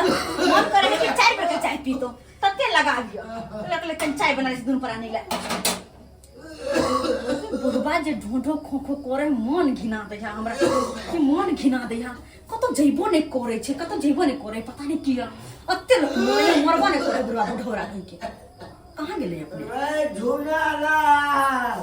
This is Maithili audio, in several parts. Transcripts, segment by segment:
मन करे है कि चाय पर के चाय पीतो तते लगा दियो लगले कन चाय बना ले दुनु प्राणी ला बुढ़बा जे ढोढो खोखो करे मन घिना दै है हमरा कि मन घिना दै है कतौ जइबो नहि करे छै कतौ जइबो नहि करे पता नहि किया अते लोक मरे मरबो नहि करे बुढ़बा बुढ़ौरा कहि के कहाँ गेलै अपने रे झूलालाल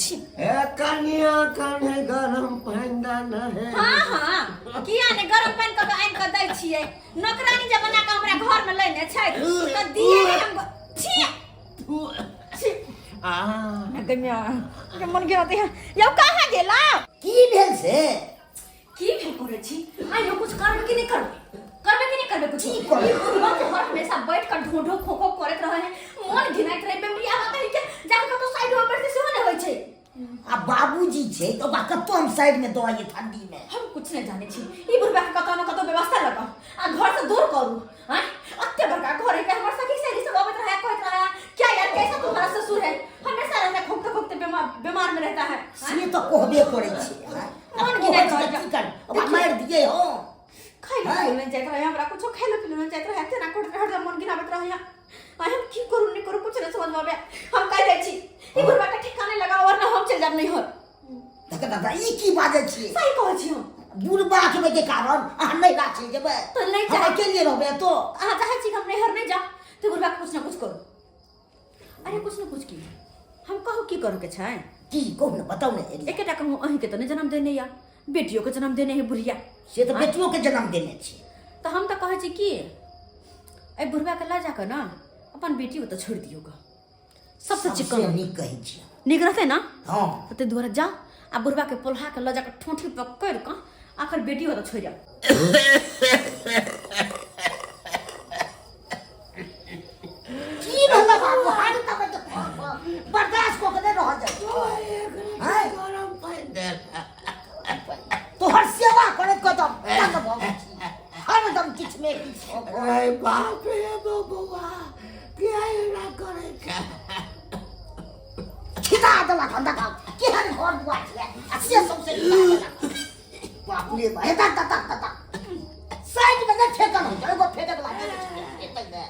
छी ए कनिया कने गरम पानि दाना है हाँ हाँ किया ने गरम पानि कऽ के आनि कऽ दै छियै नौकरानी जे बना कऽ हमरा घर में लेने छै तऽ दिए ने हम छी छी आ गम्या के मन गिरा दे यौ कहाँ गेला की भेल से की भेल करे छी आ यौ कुछ करबे कि नहीं करबे करबे कि नहीं करबे कुछ की करबै? ई बुढ़वा के घर हमेशा बैठ कर ढोढो खोखो करैत रहे है मन घिनाइत रहे बेमरिया कहि के जाके कतौ साइड में बैठते सेहो नहीं होइ छै आ बाबूजी छै तऽ ओकरा कतौ हम साइड में दऽ आइए ठंडी में हम कुछ नहीं जाने छी ई बुढ़वा के कतौ न कतौ व्यवस्था लगाओ आ घर से दूर करू हैं अत्ते बड़का घर है के हमर सखी सहेली सब अबैत रहे कहैत रहे क्या यार कैसा तुम्हारा ससुर है हमेशा रहता खोखते खोखते बीमार बीमार में रहता है से तऽ कहबे करै छै हाँ? आ मन घिनाइत कहै छै रहै तऽ की करबै ओकरा मारि दियै हो खाइलो हैं? पीलो नहीं जाइत रहे हमरा कुछो खाइलो पीलो नहीं जाइत रहे तेना करैत रहे हरदम मन गिनाबैत रहे आ हम की करू नहीं करू कुछ नहीं समझ में आवे हम कह जाइ छी ई बुढ़वा के ठिकाने लगाओ वरना हम चल जाब नहीं हो देख दादा ई की बाजै छियै सही कहै छी हम बुढ़बा के के कारण अहाँ नहि राखी जेबै तऽ नहि हम चाहै अकेले रहबै तो अहाँ चाहै छी कि हम नैहर नहि जाउ तऽ बुढ़वा के कुछ ना कुछ करू अरे कुछ न कुछ की हम कहू की करू के छै की कहू ने बताउ ने एरिया एकेटा कहूँ अहीँके तऽ नहि जन्म देने यऽ बेटियोके जन्म देने है बुढ़िया से तऽ बेटियोके जन्म देने छै तऽ हम तऽ कहै छी कि एहि बुढ़बाके लऽ जाकऽ ने अपन बेटी ओतऽ छोड़ि दियौ गऽ सबसँ सबसे चिकन नीक कहै छियै नीक रहतै ने हँ तऽ ताहि दुआरे जाउ आ बुढ़बाके पोल्हा कऽ लऽ जाकऽ ठोंठी पकड़ि कऽ आखिर बेटी ओतऽ छोड़ि आउ की भेलै बाबू हर तब बर्दाश्त कऽ के नहि रहल जाइ हैं? गरम पानि देल तोहर सेवा करैत कतम तंग भऽ गेल छी हरदम किछु ने किछु भऽ गेल। रे बाप रे बबुआ किया एना करै छै खिदा देलक हन देखा केहन घर दुआर छलै आ से सौंसे खिदा देलक बाप रे बाप हे तक तक तक साइड में नहि फेकल होइ छै एगो फेके वला नहि छै फेकै ने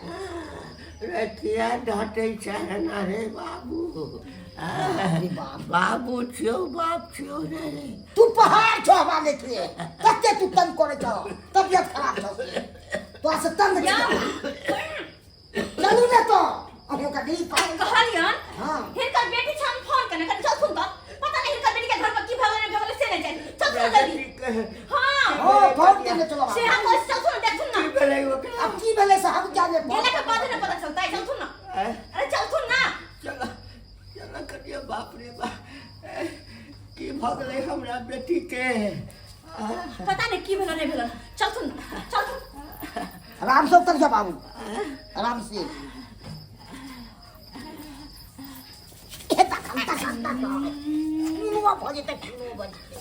रे किया डाँटै छै एना रे बाबू अरे बाप बाबू छियौ बाप छियौ रे तू पहाड़ छौ हमरा लेखे कते तू तंग करै छौ तबियत खराब छौ से तोरा से तंग छी चलू ने तो अहूँ के नहीं पाए कहलियन हाँ। हिनकर बेटी छन फोन केने कनि चलथुन तऽ पता नहीं हिनकर बेटी के घर पर की भऽ गेलै भऽ गेलै से नहि जानि चलथुन जल्दी हाँ हाँ फोन केने चलो से हम कहै छी, चलथुन देखथुन की ना भेलै ओकरा अब की भेलै से हम जाने गेला के बाद ने पता चलतै चलथुन ना अरे चलथुन ना चल चल करिए बाप रे बाप की भऽ गेलै हमरा बेटीके पता नहीं की भेलै नहि भेलै चलथुन चलथुन आराम से उतर जा बाबू आराम से ए तखन तखन तखन खुनवा भऽ जेतै खुनवा भऽ जेतै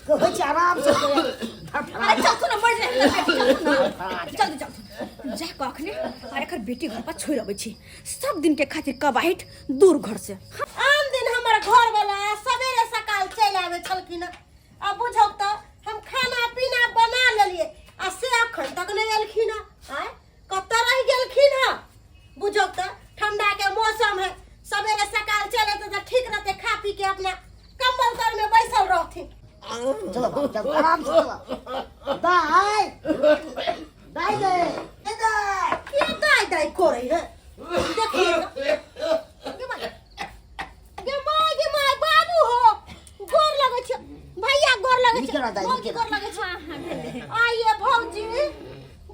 कहै छै आराम से करे। अरे चलथुन ना मर जाए चलथुन ना जल्दी चलथुन जा कऽ अखने आ एकर बेटी घर पर छोड़ि अबै छी सब दिन के खातिर कबाहिट दूर घर से आन दिन हमर घरवाला सवेरे सकाल चलि आबै छलखिन हँ। आ बुझौ तऽ हम खाना पीना बना लेलियै आ से अखन तक नहि एलखिन हँ आँय कतऽ रहि गेलखिन हँ बुझौ तऽ ठंडा के मौसम है सवेरे सकाल चलि अयतै तऽ ठीक रहतै खा पी के अपना कम्बल तर में बैसल रहथिन चलो बाबू चलो आराम से चलो दाई दाई गे ए दाई के दाइ दाइ करै है देखिए तऽ। गे माय गे माय गे माय बाबू हो गोर लगै छै भैया गोर लगै नीक छै रह दाइ, भौजी नीक गोर लगै छै आइए भौजी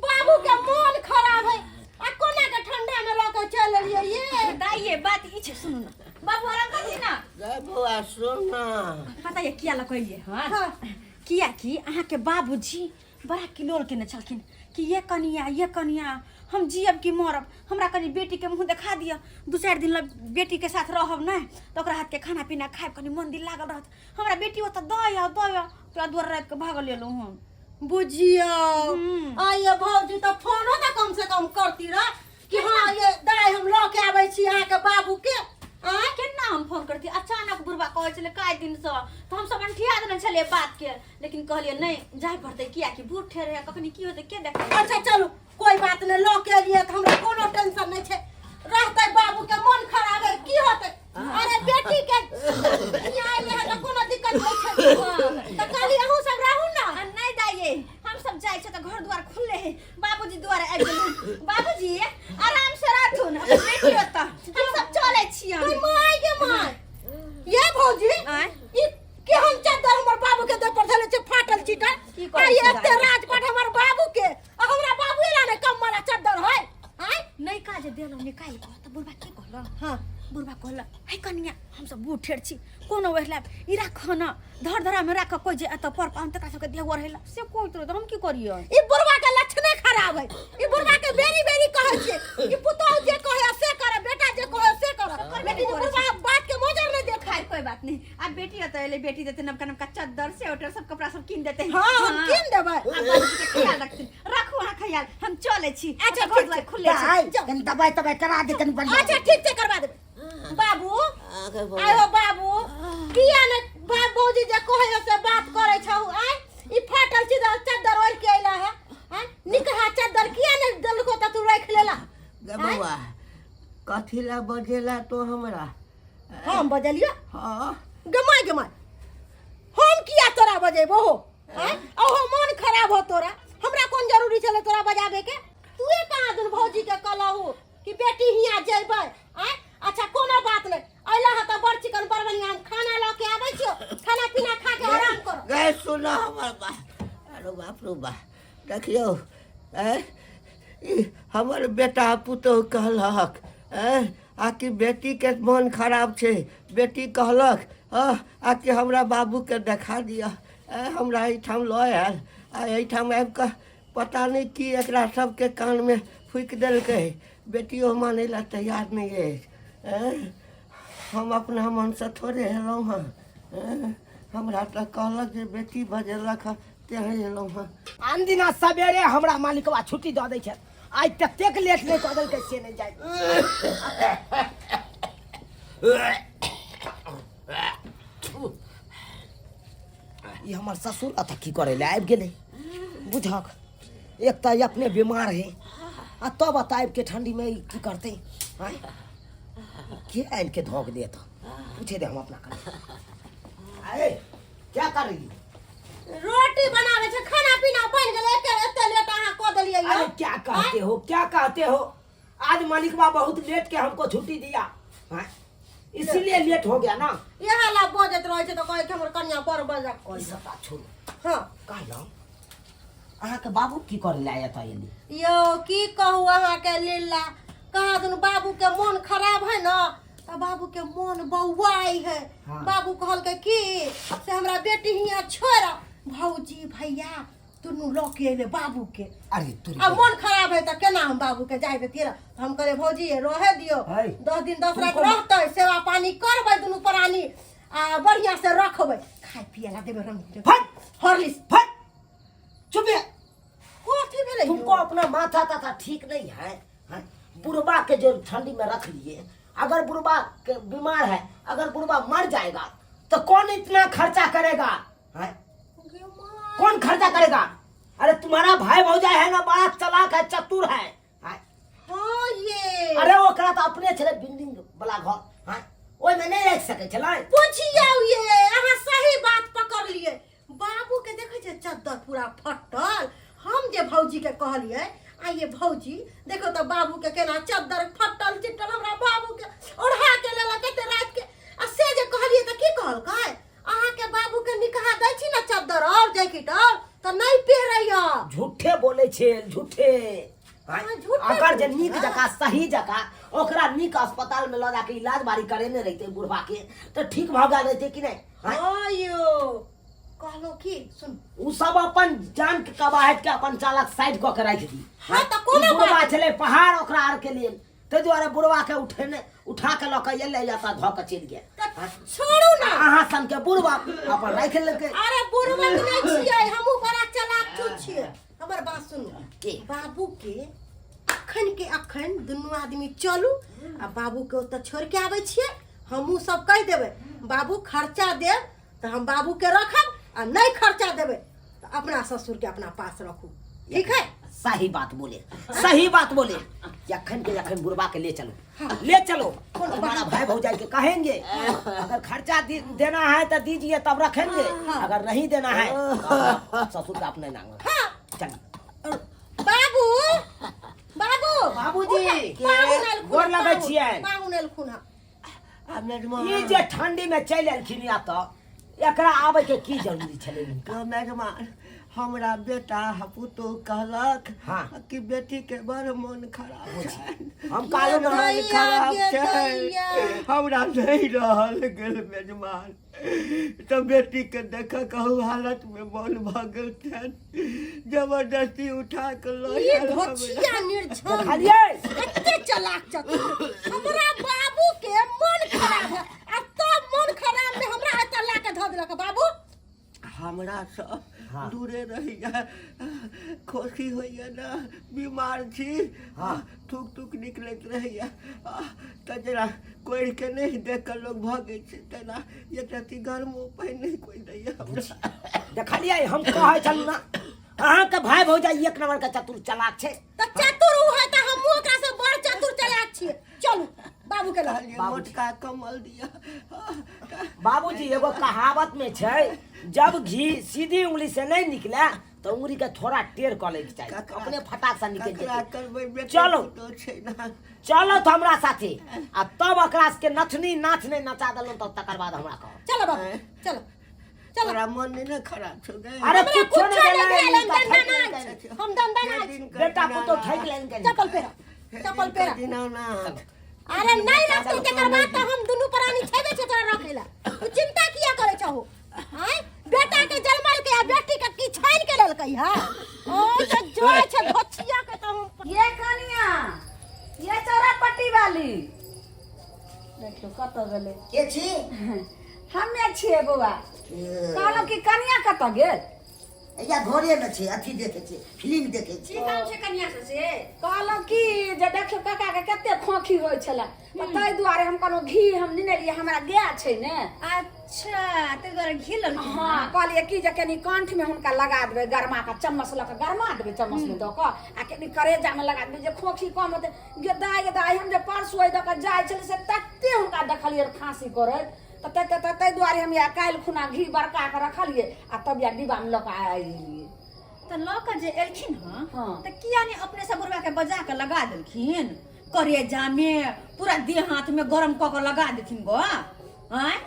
बाबू के मोन खराब है आ कोना के ठंडा में लऽ के चल एलियै ये दाइ ये बात ई छै सुनू ना बाबू आराम करथिन ना गै बौआ सुन ना पता ये किया लऽ कहलियै हँ हाँ। किया कि अहाँके बाबूजी बड़ा किलोल केने छलखिन कि ये कनिया ये कनिया हम जियब कि मरब हमरा कनि बेटीके मुँह देखा दिअ दू चारि दिन लए बेटीके साथ रहब नहि तऽ ओकरा हाथके खाना पीना खायब कनि मन दिल लागल रहत हमरा बेटी ओतऽ दऽ आउ दऽ आउ तोरा दुआरे रातिके भागल एलहुँ हम बुझियौ हम्म। आइए भौजी तऽ फोनो तऽ कम से कम करती रह कि हाँ ये दाइ हम लऽ के आबै छी अहाँके बाबू के आँय? केना हम फोन करती अचानक बुढ़बा कहै छलै काल्हि दिनसँ तऽ हमसब अंठिया देने छलियै बातके लेकिन कहलियै नहि जाय पड़तै कियाकि बूढ़ ठेर है कखनी की होतै के देखतै अच्छा चलू कोई बात नहीं लऽ के एलियै तऽ हमरा कोनो टेंशन नहीं छै रहतै बाबू के मन खराब है की होतै अरे बेटी के हियाँ एलै है तऽ कोनो दिक्कत नहीं छै तऽ कहली अहूँ सब रहू ना आ नहीं दाइये हम सब जाइ छै तऽ घर द्वार खुलले है बाबूजी द्वार आबि गेलै बाबूजी आराम से रहथुन अपन बेटी ओतऽ हम सब चलै छियै गै माय गे माय ये भौजी आँय? ई केहन चद्दर हमर बाबू के देह पर धले छै फाटल चिटल की करै आ ई छी एते दाइ? राजपाट हमर बाबू के आ हमरा बाबू एला ने कम वाला चद्दर है आँय नहि काज देलहुँ निकालि कऽ तऽ बुढ़बा की कहलक हाँ बुढ़बा कहलक हे कनिया हमसब बूढ़ ठेर छी कोनो ओढ़ लायब ई राख न धर धरामे राख कोइ जे एतऽ पर पाहुन तकरा सबके देह ओढ़ेला से कोइ तोरे तऽ हम की करियै ई बुढ़वा के लक्षणे खराब है ई बुढ़वा के बेरी बेरी कहै छै ई पुतोह जे कहै से करे बेटा जे कहै से करे लेकिन ई बुढ़वा बात के मोजर नहीं देखा खैर कोई बात नहीं अब बेटी होता है बेटी देते नमका नमका चद्दर स्वेटर सब कपड़ा सब किन देते हाँ हम कीन देबै अब बाबूजी के ख्याल रखथिन राखू अहाँ ख्याल हम चलै छी अच्छा, घर ठीक द्वार छै। खुले छै दाइ कनि दबाइ तबाइ करा दे कनि बढ़िआँ अच्छा ठीक छै करवा देबै बाबू आगे बौआ। आयो बाबू किया ने बाबूजी जे कहै से बात करै छौ आय ई फाटल चीज चद्दर ओढ़ के अइला है आय निकहा चद्दर किया ने देलको त तू राखि लेला गे बौआ कथी ला बजेला तो हमरा हम बजलियो हाँ गमाय गमाय हम किया तोरा बजेबो हो आय ओहो मन खराब हो तोरा हमरा कोन जरूरी छलै तोरा बजाबे के तू कहाँ दिन भौजी के कहलहु कि बेटी हियाँ जेबै आय अच्छा कोनो बात नहीं अइला ह त बड़ चिकन बड़ बढ़िया हम खाना लऽ के आबै छियो खाना पीना खा के आराम करो गए सुनो हमर बात अरे बाप रे बा देखियौ ऐ ई हमर बेटा पुतोह कहलक ऐ आकि बेटीके मन खराब छै बेटी कहलक हँ आकि हमरा बाबूके देखा दिअ ऐ हमरा एहिठाम लऽ आयल आ एहिठाम आबि कऽ पता नहि की एकरा सबके कानमे फूकि देलकै बेटियो मानै लए तैयार नहि अछि एँ हम अपना मनसँ थोड़े एलहुँ हँ एँ हमरा तऽ कहलक जे बेटी बजेलक हँ तेँ एलहुँ हँ आन दिना सवेरे हमरा मालिकवा छुट्टी दऽ दै छथि आइ ततेक लेट नहि कऽ देलकै से नहि जाय ई हमर ससुर एतऽ की करै लए आबि गेलै बुझक एक तऽ ई अपने बीमार है आ तब एतऽ आबि के ठंडी में ई की करतै आँय के आनि के धोक दे तऽ पूछे दे हम अपना कर अरे क्या कर रही हो? रोटी बनावे छै खाना पीना बन गेलै एते एते लेट अहाँ कऽ देलियै अरे क्या कहते हो क्या कहते हो आज मालिकवा बहुत लेट के हमको छुट्टी दिया हाँ? इसीलिए लेट हो गया ना इएह ला बजैत रहै छै तऽ कहै छै हमर कनिया बड़ बजक ई करै सब बात छोड़ू हँ कहलहुँ अहाँके बाबू की करै लए एतऽ एली यौ की कहू अहाँके लीला कहाँ दुनू बाबूके मोन खराब है ने तऽ बाबूके मोन बौआइ है हाँ। बाबू कहलकै की से हमरा बेटी हियाँ छोड़ भौजी भैया दुनू लऽ के अयलै बाबूके अरे तोरी आ मन खराब है तऽ केना हम बाबूके जाय देतियै रऽ? तऽ हम कहलियै भौजी रहे दियौ है। 10 दिन 10 राति तुमको- रहतै सेवा पानी करबै दुनू प्राणी आ बढ़िआँ से रखबै खाय पिए ला देबै रंग फट हॉर्लिक्स फट चुप ये। कथी भेलै यौ? तुमको अपना माथा ताथा ठीक नहीं है, हैं? बुढ़वा के जो ठंडी में रख लिए अगर बुढ़वा के बीमार है अगर बुढ़वा मर जाएगा तो कौन इतना खर्चा करेगा हैं? गे माँ। कौन खर्चा करेगा अरे तुम्हारा भाई भौजाई है ना बड़ा चालाक है चतुर है, हैं? हाँ ये अरे ओकरा तो अपने छले बिल्डिंग वाला घर हैं? ओहिमे नहीं रख सके छलै पूछियौ ये अहाँ सही बात पकड़लियै बाबू के देखै छै चद्दर पूरा फटल हम जे भौजी के कहलियै आ ये भौजी देखो तऽ बाबू के केना चद्दर फटल चिटल हमरा बाबू के ओढ़ा के लेलक एते राति के आ से जे कहलियै तऽ की कहलकै अहाँके बाबू के निकहा दै छी ने चद्दर और जैकेट और तऽ नहि पहिरैया झूठे बोले छे झूठे हाँ, झूठे अगर जे बोलै नीक छै। जकाँ सही जकाँ ओकरा नीक अस्पताल में लऽ जाके इलाज बारी करेने रहिते बुढ़वा के तऽ ठीक भऽ गेल रहिते कि नहि आँय? हाँ यौ कहलहुँ की सुन उ सब अपन जान के कबाहट के अपन चालक साइड कऽ के राखि दी हाँ, तऽ कोनो ई बुढ़वा बात छलै पहाड़ ओकरा आर के लेल ताहि दुआरे बुढ़वा के उठेने उठा के लऽ के एलै या तऽ धऽ के चलि गेल तऽ छोड़ू ना अहाँ सन के बुढ़वा अपन राखि लेलकै अरे बुढ़बक नहि छियै हमहूँ बड़ा चालाक चूत छियै हमर बात सुनू की? बाबू के अखन के अखन दुनू आदमी चलू आ बाबू के ओतऽ छोड़ के आबै छियै हमहूँ सब कहि देबै बाबू खर्चा देब तऽ हम बाबूके रखब आ नहि खर्चा देबै तऽ अपना ससुरके अपना पास रखू ठीक है सही बात बोले सही बात बोले यखन के यखन बुढ़वा के ले चलो ले चलो तुम्हारा भाई भौजाई के कहेंगे अगर खर्चा देना है तो दीजिए तब रखेंगे अगर नहीं देना है तो अपना ससुर का अपने नांग चल बाबू बाबू बाबूजी, पाहुन एलखुन गोर लगै छियनि। पाहुन एलखुन हँ आ मेजमा ई जे ठंडी में चलि एलखिन या तऽ एकरा आबै के की जरूरी छलै हुनका गो मेजबान हमरा बेटा पुतोह कहलक हाँ। कि बेटी के बड़ मन खराब छै हम कहलहुँ बड़ ने मन दैया खराब गे छै दैया। हमरा नहि रहल गेल मेजबान तऽ बेटी के देख कहू हालत में मन भऽ गेल छनि जबरदस्ती उठा के लऽ ई आयल हमरा। धोछिया निर्झन देखलियै कते चलाक चतुर हमरा बाबू के मन खराब है आ तब मन खराब में हमरा एतऽ ला के धऽ देलक बाबू हमरा सब हाँ। दूरे रहैया खोसी होइया ना बीमार छी हाँ। थूक थूक निकलैत रहैया तऽ जेना कोढ़ि के नहि देख कऽ लोग भगै छै तेना एक रत्ती गर्मो पानि नहि कोइ दैया हमरा देखलियै हम कहै छलहुँ ने अहाँके भाय भौजाइ एक नंबर के चतुर चलाक छै तऽ चतुर उ है तऽ हमहूँ ओकरा से बड़ चतुर चलाक छियै चलू बाबू के लग कहलियै मोटका कमल दिअ बाबूजी एगो कहावत में छै जब घी सीधी उंगली से नहीं निकले तो उंगली के थोड़ा टेढ़ कऽ लैके चाही ककरा- अपने फटाक से निकल ककरा जेतै करबै बेटा चलो। पुतोह छै ना चलो तो हमरा साथे आ तब ओकरा सबके नथनी नाच नहि नचा देलहुँ तब तकर बाद हमरा कहब चलो बाबू चलो चलो तोरा मन नहि ने खराब छौ गै अरे हमरा कुछो कुछो नहि नहि भेलै, भेल हम हिनका दंदना ठकि छी लेलकै। हम दंदना छी बेटा पुतोह ठकि लेलकै चप्पल पेरा चप्पल पेरा दीनानाथ अरे नहीं रखतौ तकर बाद तऽ हम दुनू प्राणी छेबे छै तोरा रखै ला तू चिंता किया करै छहो आँय बेटा के जन्मल के आ बेटी के की छानि के लेलकै हा ओ तऽ जोड़े छै धोछिया के तऽ हम ये कनिया ये चौरा पट्टी वाली देखियौ कतऽ गेलै के छी हमे छियै बौआ कहलहुँ कि कनिया कतऽ गेल या घरे मे छै अथी देखै छै फिल्म देखै छै की काम छै कनिया से से कहलहुँ कि जे देखियौ काका के कते खोखी होइ छलै तऽ ताहि दुआरे हम कहलहुँ घी हम नेने रहियै हमरा गाय छै ने अच्छा ताहि दुआरे घी लेलखिन हँ कहलियै कि जे कनि कंठमे हुनका लगा देबै गरमा कऽ चम्मच लऽ कऽ गरमा देबै चम्मचमे दऽ कऽ आ कनि करेजामे लगा देबै जे खोखी कम हेतै गे दाइ गे दाइ हम जे परसू एहि दऽ कऽ जाइ छलियै से तते हुनका देखलियै खाँसी करैत तऽ ताहि ताहि दुआरे हम इएह काल्हि खुना घी बड़का कऽ रखलियै आ तब इएह डिब्बामे लऽ कऽ आयलियै तऽ लऽ कऽ जे एलखिन हँ हँ। तऽ किया नहि अपने से बुढ़वा के बजा कऽ लगा देलखिन करेजामे पूरा देह हाथ में गरम कऽ कऽ लगा देथिन गो आँय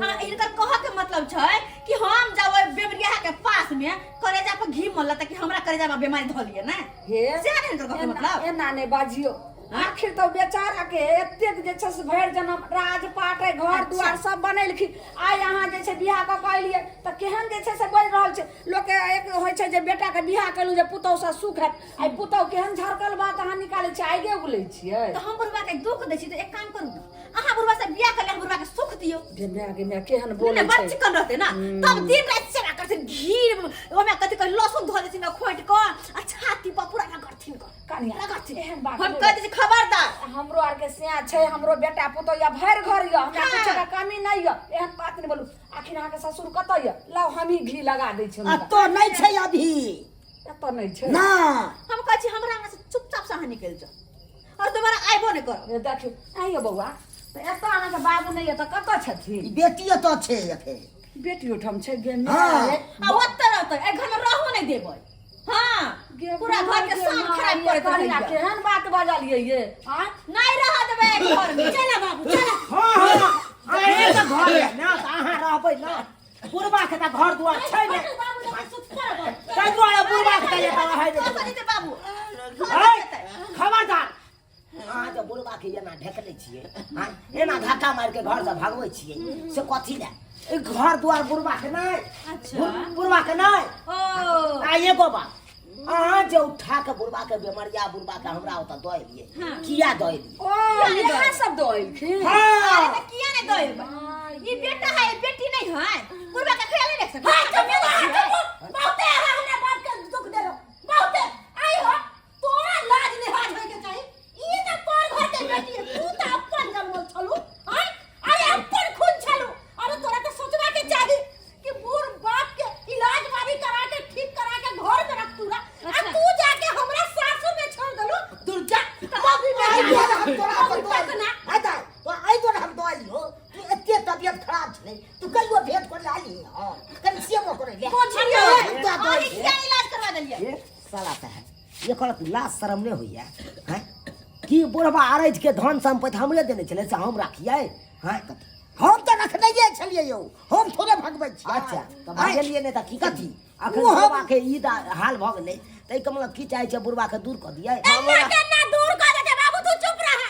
आ हिनकर कहऽ के मतलब छै कि हम जब ओहि बेमरिया के पास में करेजा पर घी मलला ताकि हमरा करेजा में बीमारी धऽ लिए ने हे से ने हिनकर कहऽ के मतलब एना नहि बाजियौ आखिर तऽ बेचारा के एतेक जे छै से भरि जनम राजपाट घर दुआर सब बनेलखिन आइ अहाँ जे छै बियाह कऽ कऽ एलियै तऽ केहन जे छै से बोलि रहल छै लोकके एक होइ छै जे बेटाके बियाह केलहुँ जे पुतहुसँ सुख हैत आइ पुतहु केहन झरकल बात अहाँ निकालै छियै आइगे उगलै छियै तऽ हम बुढ़वा के दुख दै छी तऽ एक काम करू ने अहाँ बुढ़वा से बियाह कर ले हम बुढ़वा के सुख दियौ गे माय गे माय केहन नहि बोलै बड़ छै चिकन रहतै ना तब दिन राति सेवा करथिन घी ओहिमे कथी कहै लहसुन धऽ देथिन खोटि कऽ आ छाती पर पूरा रगड़थिन कऽ कनिया रगड़थिन एहन बात हम नहि कह दै छी खबरदार हमरो आर के सिया छै हमरो बेटा पुतोह या भरि घर यऽ हमरा हाँ। कुछो के कमी नहि यऽ एहन बात नहि बोलू आखिर अहाँके ससुर कतऽ यऽ लाउ हमही घी लगा दै छी हुनका। एतऽ नहि छै अभी एतऽ नहि छै ना हम कहै छी हमरा अंगना से चुपचाप से अहाँ निकलि जाउ और दोबारा आइबो नहि करब हे देखियौ आइयो बौआ तऽ एतऽ अहाँके बाबू नहि यऽ तऽ कतऽ छथिन ई बेटी एतऽ छै एखन बेटी ओहिठाम छै गे हाँ। आ ओतऽ रहतै एहि घरमे रहू नहि देबै हाँ पूरा घर के शान खराब करैत रहैया केहन बात बजलियै ये आँय नहि रहऽ देबै एहि घरमे चल बाबू चल हाँ हाँ अहें के घर है ना तऽ अहाँ रहबै ना बुढ़बा के तऽ घर दुआर छै ने बाबू लग सुत करब ताहि दुआरे बुढ़बा के तऽ एतऽ रहै नहि कतऽ देबै। जेतै बाबू है, खबरदार अहाँ जे बुढ़बा के एना ढेकले छियै आँय, एना धक्का मारि के घर से भगबै छियै से कथी लए ई घर दुआर बुढ़बा के नहि अच्छा। बुढ़बा के नहि ओ आ एगो बात अहाँ जे उठा के बुढ़बा के बेमरिया बुढ़बा के हमरा ओतऽ दऽ एलियै किया दऽ एलियै ओ इएह सब दऽ एलखिन हाँ अरे तऽ किया नहि दऽ एबै ई बेटा है बेटी नहीं है बुढ़बा के ख्याल नहीं रख सकते हाँ, चुप, चुप, बहुते अहाँ हमरा बाप के दुख देलहुँ बहुते आई हो तोरा लाज लिहाज होय के चाही ई त पर घर के बेटी है तू त अपन जन्मल छलू आय अरे साला साहब एकर लाज शरम नहि होइया हैं कि बुढ़बा अरैज के धन सम्पत्ति हमरे देने छलै से हम राखियै हैं हम तऽ रखनैये छलियै यौ हम थोड़े भगबै छियै अच्छा तऽ भगेलियै नहि तऽ की कथी? अखन ओ हम- बुढ़बा के ई हाल भऽ गेलै ताहिके मतलब की चाहै छै बुढ़बा के दूर कऽ दियै एना केना दूर कऽ देतै बाबू तू चुप रह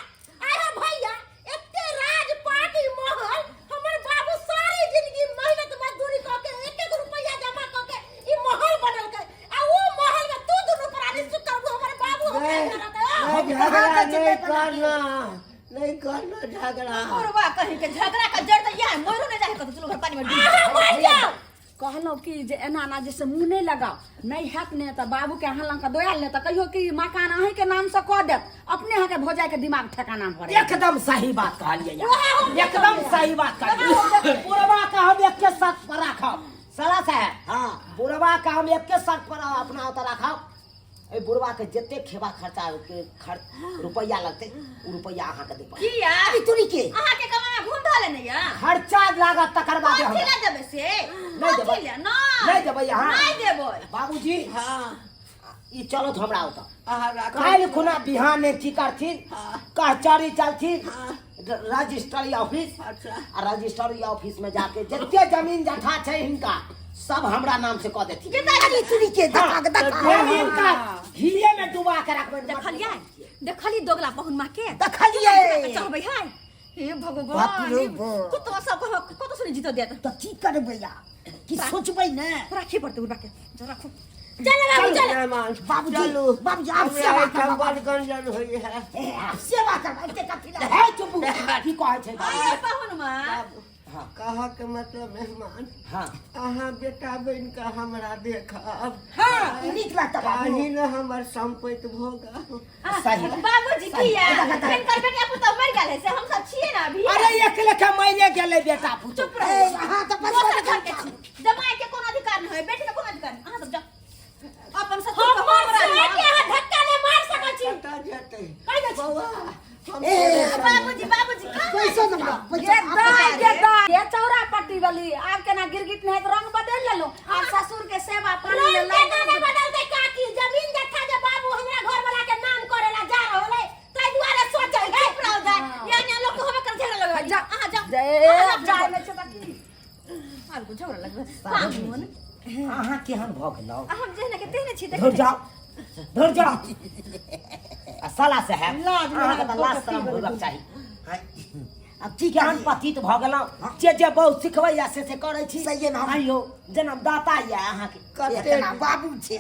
आय हो भैया एते राज पाटी महल हमर बाबू सारी जिंदगी मेहनत मजदूरी कऽ के एक एक रुपया जमा कऽ के ई महल बनेलकै आ ऊ महल में तू दुनू प्राणी सुतल हमर बाबू हमरा नहीं, घर रहतै नहीं, झगड़ा नहीं करना नहीं करना झगड़ा बुढ़वा कहीं के झगड़ा का जड़ तो यह है मोरो नहीं जाए कतौ चलो घर पानी में डूब अहाँ मर जाओ कहलहुँ कि जे एना एना जे से मुँह नहि लगाउ नहि हैत ने तऽ बाबूके अहाँ लग के दोआल ने तऽ कहियो कि मकान अहीँके नामसँ कऽ देत अपने अहाँके भौजाइके दिमाग ठेकाना भऽ जायत। एकदम सही बात कहलियै यार एकदम सही बात कहलियै बुढ़वा के हम एके शर्त पर राखब साला साहब हाँ बुढ़वा के हम एके शर्त पर अपना ओतऽ राखब एहि बुढ़वा के जते खेबा खर्चा के खर्च रुपैआ लगतै ओ रुपैआ अहाँके दे पड़त किया अरे तोरी के अहाँ के कमा में घूम धले नहीं या खर्चा लागत तकर बाद कथी हमरा ला देबै से नहीं देबै। कथी ला नहीं नहीं देबै अहाँ। नहीं देबै बाबूजी हाँ ई चलत हमरा ओतऽ अहाँ राखू काल्हि खुना बिहाने की करथिन कचहरी चलथिन रजिस्ट्री ऑफिस अच्छा आ रजिस्ट्री ऑफिस में जाके जते जमीन जथा छै हिनका सब हमरा नाम से कऽ देथिन अरे तुरी के दका के दका जमीन का घिये में डुबा के रखबै देखलियै देखली दोगला पहुन माँ के देखलियै चढ़बै है हे बाप भगवान रे बाप। कुत्ता सब कत सुनि जीत देत तऽ की करबै या की सोचबै ने राखी पड़तै बुढ़बा के जरा राखू चल बाबू चल मेहमान बाबूजी चलू बाबूजी आप हमरा सेवा एहिठाम करब बड़ गंजन होइए ए, आप सेवा करब एते कथी लए हे चुप की कहै छै अरे पहुन माँ हाँ कहऽ के मतलब मेहमान हाँ अहाँ बेटा बनि कऽ हमरा देखब हाँ नीक लगता बाबू अहीं ने हमर सम्पति भोगब सही बाबूजी किया हिनकर बेटा पुतहु मरि गेल है से हम सब छियै ना अभी अरे एक लेखा मरिए गेलै बेटा पुतहु चुप ए, रहो अहाँ तऽ दोसर बचपन घर के छी जमाई के कोनो अधिकार नहीं है बेटी के कोनो अधिकार नहीं अहाँ सब जाओ अपन ससुर के हमर हमरा से के अहाँ धक्का नहि मार सकै छी कतऽ जेतै कहि दै छी बौआ हम ए, बाबूजी बाबूजी कहाँ पैसा ने बाबू, गे पैसा दाय गे दाय ये चौरा पट्टी वाली आब केना गिरगिट नहीं तो रंग बदल लेलो आब ससुर के सेवा पानी ले रंग केना नहि बदलतै काकी जमीन जथा जे बाबू हमरा घर वाला के नाम करेला जा रहल है ताहि दुआरे सोचै है चुप रहो जाय या ना लोग के होबे कर झगड़ा लगबै जा अहाँ जाओ जे जाय नहि छै तऽ की आब को झगड़ा लगबै पाहुन अहाँ केहन भऽ गेलहुँ हम जेहने के तेहने छी धुर देखै जाओ धुर जाओ आ साला साहेब लाज नहि अहाँके तऽ लागत, लाज पी शरम गेलै होयबाक चाही हाँ, अब की केहन करी पतित भऽ गेलहुँ जे जे बहु सिखबैया से से करै छी सहिए ने हम- आइयो जन्मदाता यऽ अहाँके केतना बाबू छै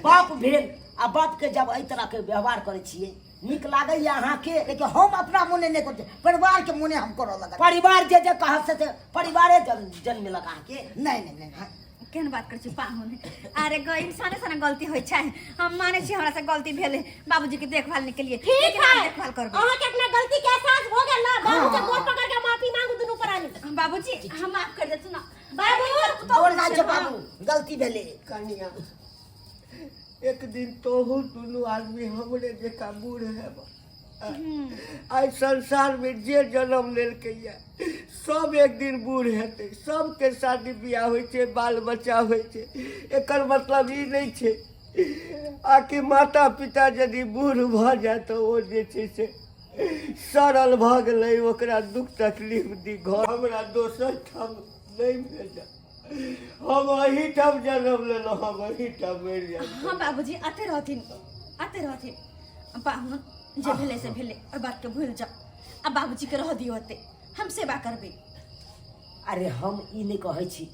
बाप भेल आ बापके जब एहि तरहके व्यवहार करै छियै नीक लागैया अहाँके देखियौ हम अपना मोने नहि करै छियै परिवारके मोने हम करऽ लगल परिवार जे जे कहत से से परिवारे जन्मेलक अहाँके नहि नहि नहि हाँ। केहन बात करै छी पाहुन अरे ग इंसाने सने गलती होइ छै हम मानै छी हमरा से गलती भेलै बाबूजी के देखभाल नहि केलिए ठीक लेकिन है आब देखभाल करबै अहाँ के अपना गलती के एहसास हो गेल ना बाबू के गोड़ पकड़ के माफी मांगू दुनू प्राणी बाबूजी हम माफ कर देतु ना बाबू गोड़ लागै छै बाबू गलती भेलै कनिया एक दिन तोहू दुनू आदमी हमरे जकाँ बूढ़ हेब आइ संसारमे जे जन्म लेलकै ये सब एक दिन बूढ़ हेतै सबके शादी बियाह होइ छै बाल बच्चा होइ छै एकर मतलब ई नहि छै आकि माता पिता यदि बूढ़ भऽ जाय तऽ ओ जे छै से सड़ल भऽ गेलै ओकरा दुख तकलीफ दी घर हमरा दोसर ठाम नहि भेजल हम एहिठाम जन्म लेलहुँ हम एहिठाम मरि जायब हाँ बाबूजी आते रहथिन आते रहथिन पाहुन जे भेलै से भेलै ओहि बातके भूलि जाउ आ बाबूजीके रह दियौ ओते हम सेवा करबै अरे हम ई नहि कहै छी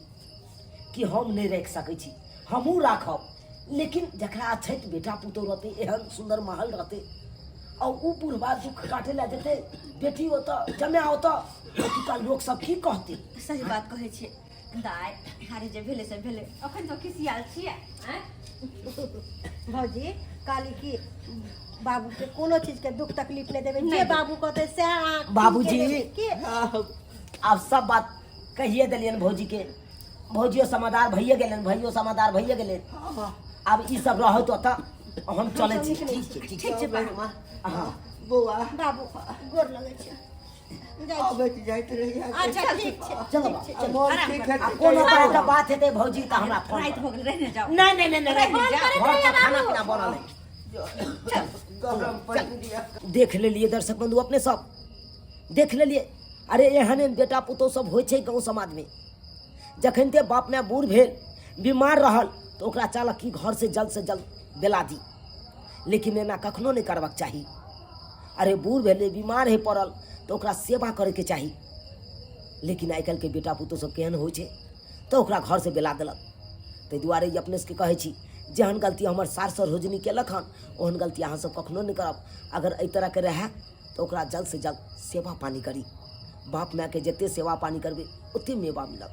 कि हम नहि राखि सकै छी हमहूँ राखब लेकिन जकरा अछैत बेटा पुतोह रहतै एहन सुन्दर महल रहतै आ उ बुढ़बा दुख काटे लए जेतै बेटी ओतऽ जमाय ओतऽ ओतुका लोक सब की कहतै सही बात कहै छियै दाइ अरे जे भेलै से भेलै अखन तो खिसियाल छियै आँय भौजी काली की बाबू के कोनो चीज के दुख तकलीफ नहि देबै जे बाबू कहतै सएह अहाँ कीन के बाबूजी। देबै। की आब सब बात कहिए देलियनि भौजीके भौजियो समाधान भइए गेलनि भैयो समाधान भइए गेलनि आब ई सब रहत ओतऽ हम चलै छी ठीक छै ठीक ठीक छै मेहमान हँ बौआ बाबू गोर लगै छै जाइ छी। अबैत जाइत रहिया अच्छा ठीक छै। चलो बा, आ मोन ठीक आ हेतै कोनो तऽ तरह के बात हेतै भौजी तऽ हमरा फोन राति हो गेल, रहने जाओ। नहि नहि नहि नहि रहने जाओ। घर पर खाना पीना बनल है। गरम पानि दिअ। देख लेलिए दर्शक बंधु, अपने सब देख लेलिए। अरे एहन एहन बेटा पुतोह सब होइ छै गाँव समाजमे। जखन ते बाप माय बूढ़ भेल, बीमार रहल, तऽ ओकरा चाहलक कि घर से जल्द से जल्द बेला दी, लेकिन एना कखनो नहि करबाक चाही। अरे बूढ़ भेलै, बीमार है पड़ल, तऽ ओकरा सेवा करैके चाही। लेकिन आइ काल्हिके बेटा पुतोह सब केहन होइ छै, तऽ ओकरा घरसँ बेला देलक। ताहि दुआरे ई अपने सबके कहै छी, जेहन गलती हमर सार सरोजनी केलक हन, ओहन गलती अहाँ सब कखनो नहि करब। अगर एहि तरहके रहए तऽ ओकरा जल्द से जल्द सेवा पानी करी। बाप मायके जते सेवा पानी करबै ओते मेवा मिलत।